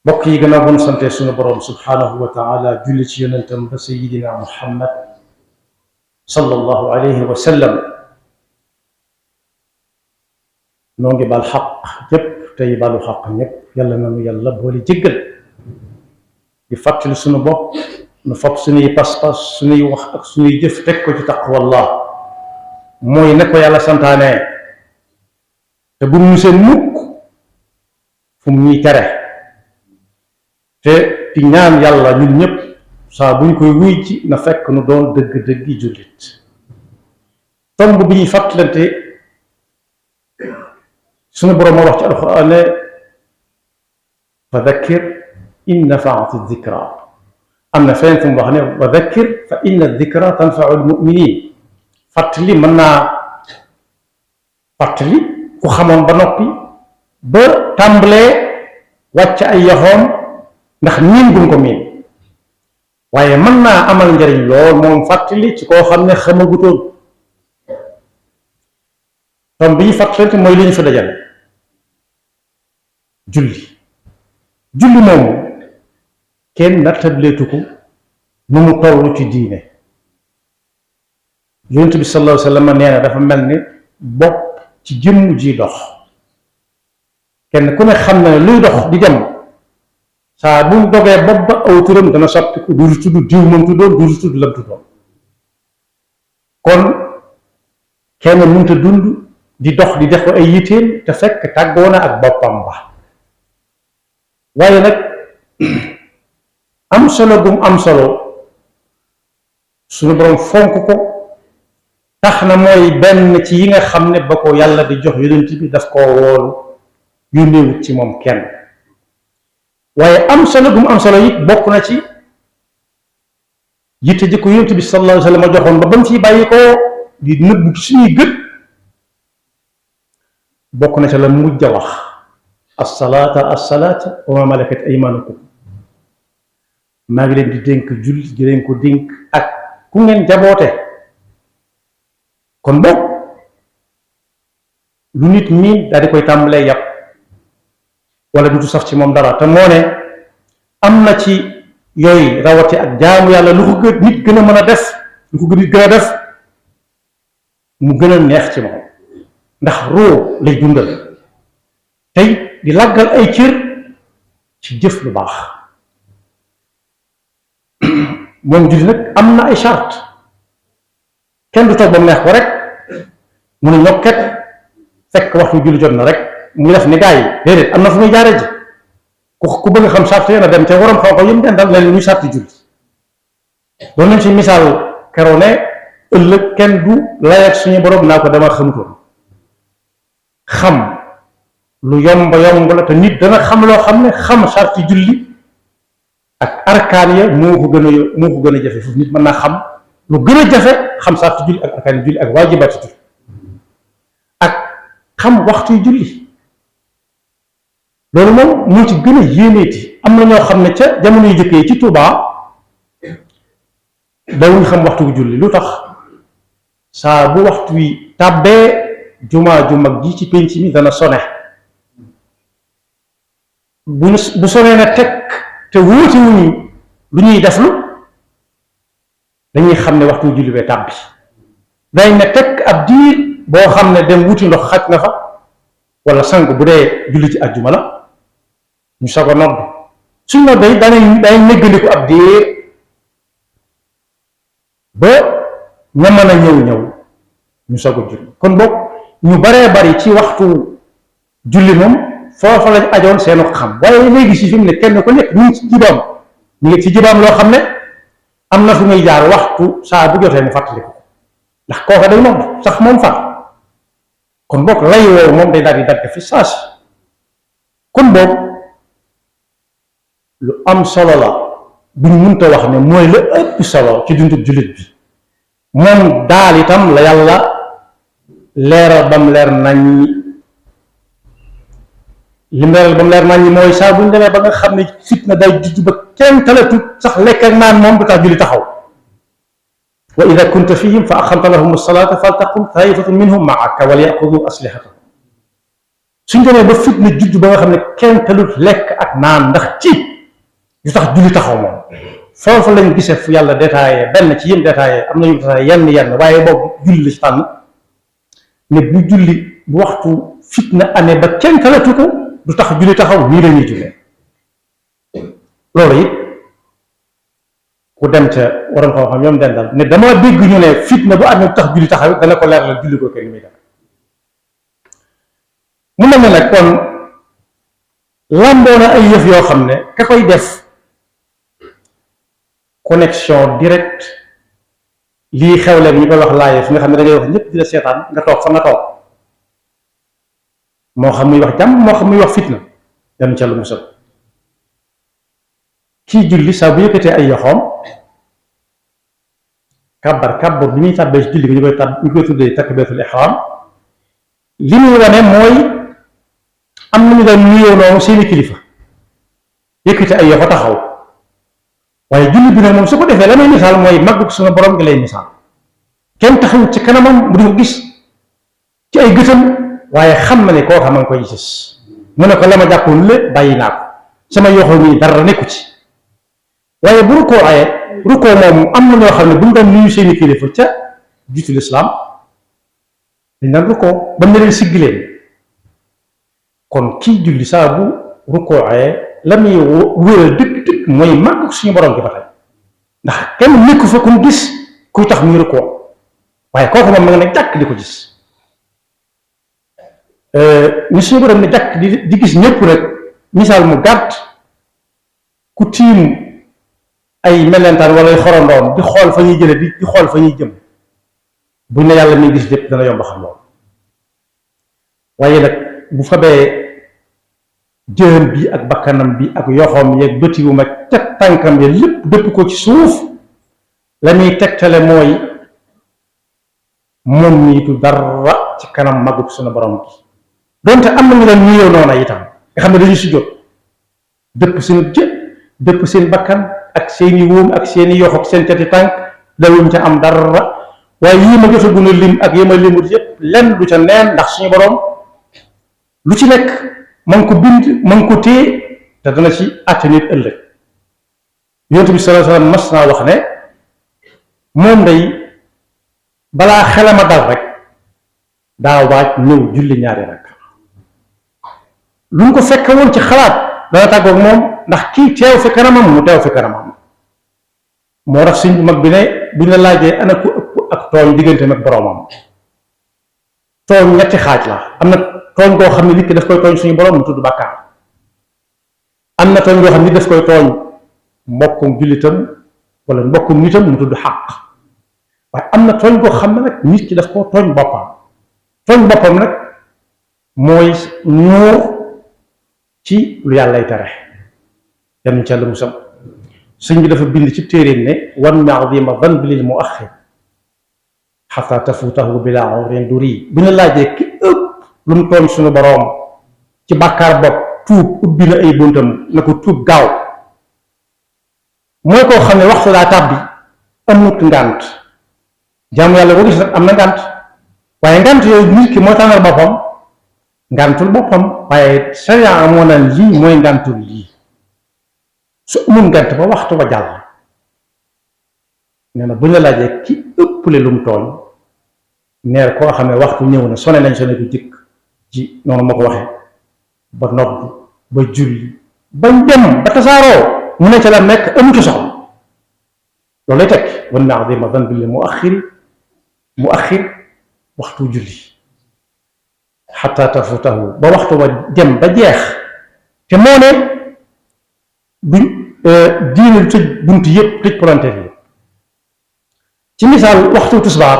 bokk yi gannaaw bu ñu sante suñu borom subhanahu wa taala julli ci yonentam ba sayidina muhammad sallallahu alayhi wa sallam noo ngi bal xaq ñëpp tey balu xaq ñëpp yàlla nanu yàlla boole jéggal di fàttali suñu bopp nu fab suñuy pas-pas suñuy wax ak suñuy jëf teg ko ci taqwallah mooy ne ko yàlla santaane te bu mu seen mukk fu mu ñuy tere te di ñaan yàlla ñun ñëpp saa buñ koy wuy ci na fekk nu doon dëgg-dëggi jullit tomb bi ñuy fàttalante suñu boroom moo wax ci alxuraan ne fa dakkir in nafaati dikra am na feneen fu mu wax ne wa dakkir fa inna dikra tanfau almuminin fàttali mën naa fàttali ku xamoon ba noppi ba tàmbalee wàcc ay yoxoom ndax miin gum ko miin waaye mën naa amal njariñ lool moom fàttali ci koo xam ne xamagutoon tom bi ñu fàttalante mooy li ñu fi dajale julli moomu kenn nattableetu ko nu mu toll ci diine yonent bi sallallahu alayhi wa sallam nee na dafa mel ni bopp ci jëmm ji dox kenn ku ne xam na ne luy dox di dem saa bu mu dogee bopp ba aw turam dana soppiku du tudd diw moom tuddoon du tudd lam tuddoon kon kenn mënta dund di dox di def ay yitteem te fekk tàggoo na ak boppam ba waaye nag am solo gum am solo suñu boroom fonk ko tax na mooy benn ci yi nga xam ne ba ko yàlla di jox yonent bi daf koo woolu yónneewut ci moom kenn waaye am solo gum am solo it bokk na ci yitte ji ko yonent bi sallallahu alayhi wa sallam joxoon ba mu ciy bàyyi ko di nëbbu ci suñuy gët bokk na ca la mujj a wax assalaata wa ma malakat aymanukum maa ngi leen di dénk julli di leen ko dénk ak ku ngeen jaboote kon boog lu nit miin daal di koy tàmbalee yàpp wala dutu saf ci moom dara te moo ne am na ci yooyu rawati ak jaamu yàlla lu ko nit gën a mën a def lu ko nit gën a def mu gën a neex ci moom ndax roo lay dundal tey di làggal ay cër ci jëf lu baax moom julli nag am na ay charte kenn du toog ba mu neex ko rek mu ne ñokket fekk waxtu julli jot na rek muy def ni gaa yi déedéet am na fu muy jaare ji ku bëgg xam charte yi na dem ca waroom xam-xam yëm den dal leen ñuy charte julli doon nañ ci misaal keroo ne ëllëg kenn du layat suñu borom naa ko dama xamutoon xam lu yomb la te nit dana xam loo xam ne xam charte julli ak arkaan ya moo ko gën a jafe foofu nit mën naa xam lu gën a jafe xam charte julli ak arkaan julli ak waajibaati julli ak xam waxtu julli loolu moom moo ci gën a yéeneeti am na ñoo xam ne ca jamono yu jëkk yi ci Tuubaa dawuñ xam waxtu julli lu tax saa bu waxtu wi tàbbee jumaa ju mag ji ci pénc mi dana sone bu sonee na tekk te wóoti wuñu lu ñuy deflu dañuy xam ne waxtu julli bee tàbbi day ne tekk ab diir boo xam ne dem wuti ndox xaj na fa wala sang bu dee julli ci àjjuma la ñu soog a nodd suñ noddee day néggandiku ab diir ba ña mën a ñëw ñu soog a julli kon boog ñu baree bari ci waxtu julli moom foofa lañ ajoon seenu xam waaye léegi si fi mu ne kenn ku nekk ñu ngi ci jibaam loo xam ne am na fu muy jaar waxtu saa bu jotee mu fàttaliku ndax kooka day nodd sax moom fàtt kon boog lay woowu moom day daal di dagg fi saa si kon boog lu am solo la bu ñu mënta wax ne mooy la ëpp solo ci dundub jullit bi moom daal itam la yàlla leeral bam leer nañ lim leeral bam leer nañ mooy saa bu ñu demee ba nga xam ne fitna day jujj ba kenn talatut sax lekk ak naan moom du tax julli taxaw wa ida kunta fihim fa aqamta lahum as-salata faltaqum taifatun minhum maaka wal yaxudu aslihatahum suñ demee ba fitna judd ba nga xam ne kenn talut lekk ak naan ndax ci yu tax julli taxaw moom foofu lañ gisee fu yàlla détaillé benn ci yéen détaillé am na yu détaillé yenn waaye boobu julli la ci tànn ne bu julli bu waxtu fitna amee ba kenn talatu ko du tax julli taxaw nii la ñuy jullee loolu it ku dem ca waroon koo xam ñoom dendal ne dama dégg ñu ne fitna bu amee du tax julli taxaw dana ko leeral julli ko kenn muy def mu mel ne nag kon lamboo na ay yëf yoo xam ne ka koy def connexion direct lii xew leen ñu koy wax live fi nga xam ne da ngay wax ñëpp di la seetaan nga toog fa nga toog moo xam muy wax jàmm moo xam muy wax fitna yanu ca lu musal kii julli saa bu yëkkatee ay yoxoom kàbbar bi muy tàbbee ci julli gi ñu koy tuddee takbiratul ihram li muy wane mooy am nañu daan nuyoo noonu seeni kilifa yëkkati ay yoxo taxaw waaye julli bi nag moom su ko defee la may misaal mooy màggug sunu borom ngi lay misaal kenn taxaw ci kanamam mu di ko gis ci ay gëtam waaye xam na ne koo xam nga koy gis mu ne ko la ma jàppoon lépp bàyyi naa ko sama yoxo nii dara nekku ci waaye bu rukkoo rukkoo moom am na ñoo xam ne bu ñu daan nuyu seeni kilifa ca jiitu lislaam dañ daan rukkoo ba ñu leen siggi leen kon kii julli saa bu rukkoo la muy wéral dëgg mooy màgg suñu borom gi ba tey ndax kenn nekku fa ku gis kuy tax muy rukkoo waaye kooku moom ma nga ne jàkk di ko gis ni suñu borom ne jàkk di gis ñëpp rek misaal mu gàtt ku tiim ay melentaan wala ay xorondoom di xool fa ñuy jële di xool fa ñuy jëm buñ ne yàlla mi gis lépp dana yomb xam loolu waaye nag bu fabee jëm bi ak bakkanam bi ak yoxoom yeeg bëtiwum ak ca tànkam ya lépp dëpp ko ci suuf la muy tegtale mooy moom niitu dara ci kanam magub sunu borom gi donte am nañu leen nuyoo noona itam nga xam ne dañu si jot dëpp seen dëpp seen bakkan ak seeni wóom ak seeni yox ak seen cati tànk dawuñ ca am dara waaye yii ma jotaguna lim ak yi ma limut yépp lenn du ca neen ndax suñu borom lu ci nekk man ko bind man ko téye te dana ci àtte nit ëllëg yonent bi sallallahu alayhi wasallam mas naa wax ne moom day balaa xelama dal rek daa waaj ñëw julli ñaari rakk lu mu ko fekk woon ci xalaat dana tàggoog moom ndax kii teew fi kanamam mu teew fi kanamam moo tax suñ bu mag bi ne buñ la laajee ana ku ëpp ak tooñ digganteem ak boroomam tooñ ñetti xaaj la am na tooñ koo xam ne nit ki daf koy tooñ suñu borom mu tudd bàkkaar am na tooñ koo xam ne nit daf koy tooñ mbokkum jullitam wala mbokkum nitam mu tudd xàq waaye am na tooñ koo xam ne nag nit ki daf koo tooñ boppam nag mooy nuur ci lu yàllay tere yan ca lu musam sëñ bi dafa bind ci téeréen ne wan maadima danbi lil muaxir xata tafutahu bila awrin duri bu ñu laajee ki ëpp lu mu tooñ suñu boroom ci bàkkaar bopp tuub ubbi na ay buntam na ko tuub gaaw mooy koo xam ne waxtu daa tàbbi amut ngànt jaamu yàlla boo gis nag am na ngànt waaye ngànt yooyu nit ki mooy tànnal boppam ngàntul boppam waaye sariya moo naan lii mooy ngàntul lii su amul ngànt ba waxtu ba jàll nee na bu ñu la laajee ki ëpple lu mu tooñ neer koo xam ne waxtu ñëw na sone nañ sone bu jëkk ci noonu ma ko waxee ba nodd ba julli bañ dem ba tasaaroo mu ne ca la nekk amu ci soxla loolu lay tekk wan maadima danbi li mu axir waxtu julli xataa tafutahu ba waxtu ba dem ba jeex te moo ne du diine lu tëj bunt yëpp tëj palanteer yi ci misaal waxtu tisbaar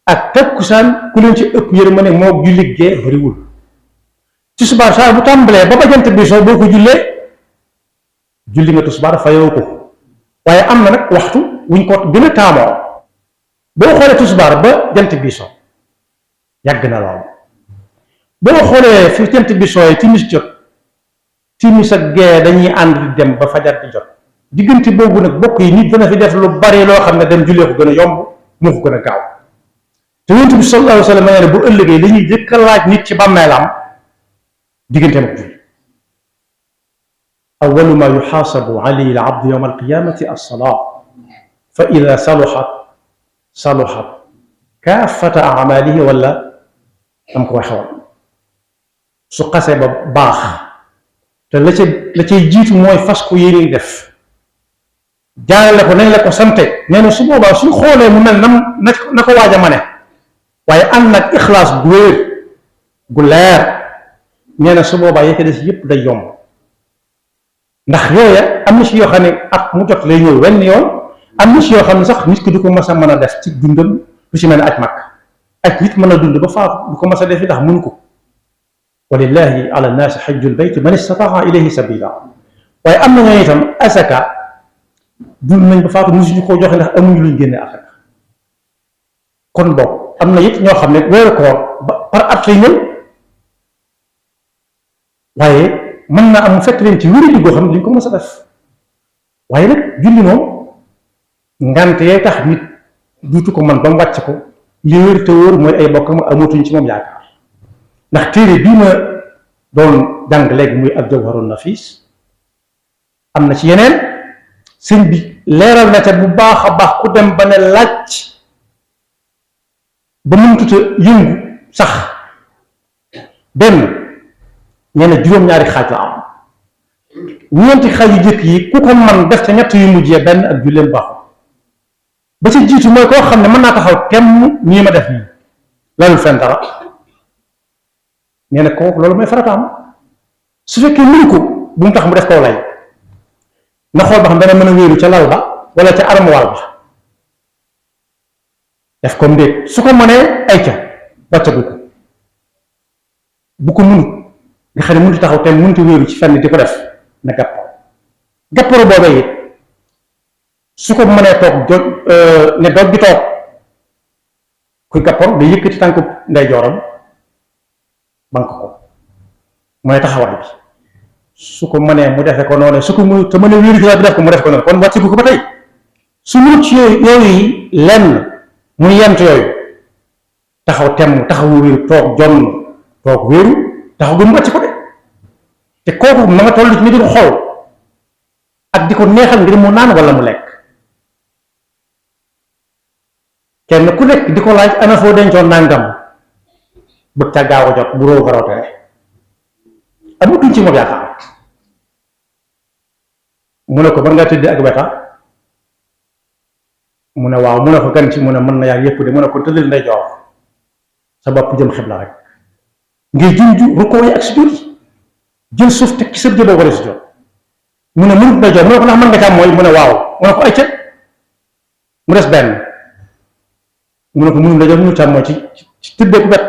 ak takkusaan ku leen ci ëpp yërmande moo julli gee bariwul tisbaar saa bu tàmbalee ba jant bi soo boo ko julli nga tisbaar fayoo ko waaye am na nag waxtu wuñ ko gën a taamoo boo xoolee tisbaar ba jant bi soo yàgg na lool boo xoolee fi jant bi sooy timis jot timis ak gee dañuy ànd di dem ba fajar di jot diggante boobu nag bokk yi nit dana fi def lu bari loo xam ne dem jullee ko gën a yomb moo ko gën a gaaw te yonent bi sallallahu alayhi wa sallam nee na bu ëllëgee li ñuy jëkk a laaj nit ci bàmmeelam digganteem ak julli awalu ma yuxaasabu alayhi al abdu yowma alqiyamati alsalaa fa ida saluxat kaafata amalihi wala am ko waxewoon su xasee ba baax te la cay jiitu mooy fas ko yéene def jaarale ko nañ la ko sante nee na su boobaa suñ xoolee mu mel na ko waaj a mane waaye ànd nag ixlaas gu wér gu leer nee na su boobaa yekk des yëpp day yomb ndax yooya am na si yoo xam ne at mu jot lay ñëw wenn yoon am na si yoo xam ne sax nit ki du ko mas a mën a def ci dundam lu si mel ne aj mag aj nit mën a dund ba faatu du ko mas a def ndax mun ko walillahi ala nnaasi xajjul bayt man istataa ilayhi sabila waaye am na ñoo itam asaka dund nañ ba faatu musuñu koo joxe ndax amuñu luñ génne asaka kon boog am na it ñoo xam ne weeru koor ba par at lay ñëw waaye mën naa am mu fekk leen ci wéri goo xam ne duñ ko mës a def waaye nag julli moom ngante yee tax nit duutu ko man ba mu wàcc ko li wér te wóor mooy ay bokkam amatuñ ci moom yaakaar ndax téere bii ma doon jàng léegi muy al jawharun nafis am na ci yeneen sëñ bi leeral na te bu baax a baax ku dem ba ne laaj ba mënut a yëngu sax benn nee na juróom-ñaari xaaj la am ñeenti xaaj yu jëkk yi ku ko man def ca ñett yu mujjee benn ak julleem baaxul ba ca jiitu mooy koo xam ne mën naa taxaw temm nii ma def nii lalul fen dara nee na kooku loolu mooy farataam su fekkee mënu ko bu mu tax mu def kaw lay na xool ba xam dana mën a wéeru ca lal ba wala ca armoire ba def ko mbéeg su ko mënee ay ca wàccagu ko bu ko mënut nga xam ne mënut taxaw te mënut wéeru ci fenn di ko def na gàpparo boobee it su ko mënee toog ne doog bi toog kuy gàpparo day yëkkati tànku ndeyjooram bank ko mooy taxawaay bi su ko mënee mu defee ko noonu su ko mënut te mën a wéeru ci la bi def ko mu def ko noonu kon wàccagu ko ba tey su mënut ci yooyu lenn muy yent yooyu taxaw temm taxawu wéeru toog jonn toog wéeru taxaw gëm wàcc ko de te kooku ma nga toll ci ni di ko xool ak di ko neexal ngir mu naan wala mu lekk kenn ku nekk di ko laaj ana foo dencoon nangam bëgg ca gaaw a jot bu róow garoote amatuñ ci moom yaakaar mu ne ko ban nga tëdd ak weta mu ne waaw mu ne ko gan ci mu ne mën na yaa yëpp de mu ne ko tëddal ndeyjoor sa bopp jëm xibla rek ngir junju rukkoo yi ak sujjóot yi jël suuf teg ci sa jëboo wala sujjóot mu ne mënut ndeyjoor mu ne ko ndax mën nga càmm mooy mu ne waaw mu ne ko ay cët mu des benn mu ne ko mënut ndeyjoor mënut càmm mooy ci tëddee ku bet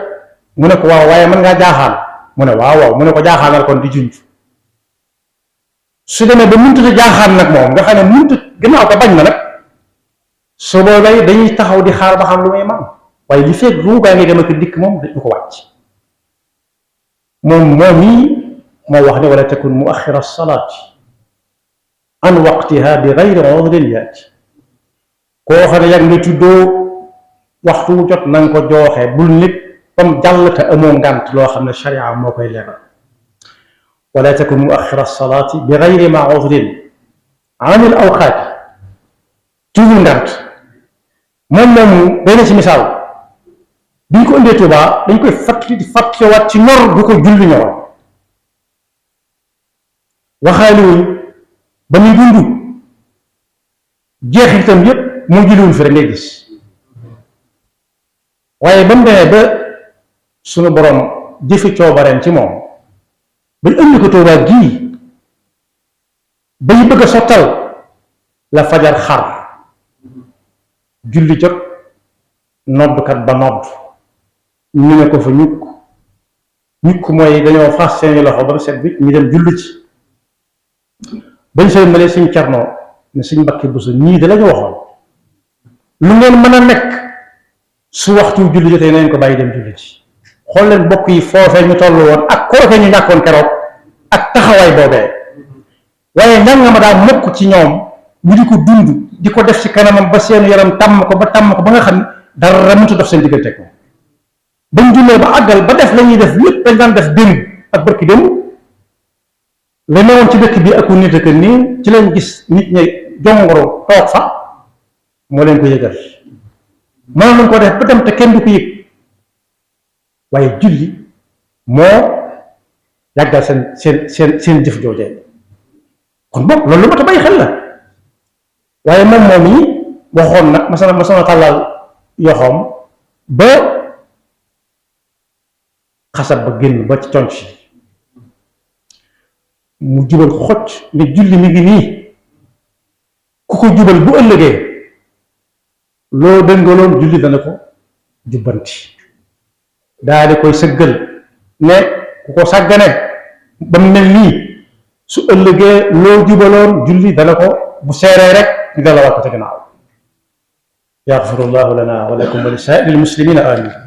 mu ne ko waaw waaye mën ngaa jaaxaan mu ne waaw waaw mu ne ko jaaxaanal kon di junj su demee ba mënut a jaaxaan nag moom nga xam ne mënut gannaaw ko bañ na nag su boobaa dañuy taxaw di xaar ba xam lu may man waaye li fekk ruugaa ngi dem ak dikk moom du ko wàcc moom yi moo wax ne wala takun muaxira salaati an waqtiha bi gayri udrin yaati koo xam ne yàgg nga tuddoo waxtu wu jot na nga ko jooxe bul nit comme jàll te amoo ngànt loo xam ne sharia moo koy leeral wala takun muaxira salaati bi gayri ma udrin an il awqaati tuubul ngànt moom moomu day na ci misaal bi ñu ko indee Tuubaa dañ koy fàttaliwaat ci ñor bu ko julli ñoroon waxaaliwuñ ba muy dund jeexitam yépp moo julliwul fi rek ngay gis waaye ba mu demee ba suñu borom jëfi coobareem ci moom bañ indi ko Tuubaa gii ba ñu bëgg a sottal la fajar xar julli jot noddkat ba nodd ñu ne ko fa ñukk mooy dañoo fas seeni loxo ba mu set bi ñu dem julli ci bañ sooy malee suñ Cerno ne suñ Mbàkke Buso ñii da lañu waxoon lu ngeen mën a nekk su waxtu julli jotee nañ ko bàyyi dem julli ci xool leen bokk yi foofee ñu toll woon ak kookee ñu ñàkkoon keroog ak taxawaay boobee waaye njàng ma daa mokk ci ñoom ñu di ko dund di ko def ci kanamam ba seen yaram tàmm ko ba nga xam ne dara mënut a dox seen diggante ak moom bañ jullee ba àggal ba def la ñuy def lépp dañ daan def démb ak barki dem la newoon ci dëkk bi ak nit ak nii ci lañ gis nit ñi jongoro toog fa moo leen ko yëgal mënoon nañ ko def ba dem te kenn du ko yëg waaye julli moo yàggal seen jëf joojee kon boog loolu lu mat a bàyyi xel la waaye moom yi waxoon nag masana tàllal yoxoom ba xasab ba génn ba ci conc mu jubal xocc ne julli mi ngi nii ku ko jubal bu ëllëgee loo dëngaloon julli dana ko jubbanti daa di koy sëggal ne ku ko sàggane ba mu mel nii su ëllëgee loo jubaloon julli dana ko bu seeree rek ñu dalawaat ko ca gannaaw yaxfirullahu lana wa lakum wa li saa'iril muslimina amin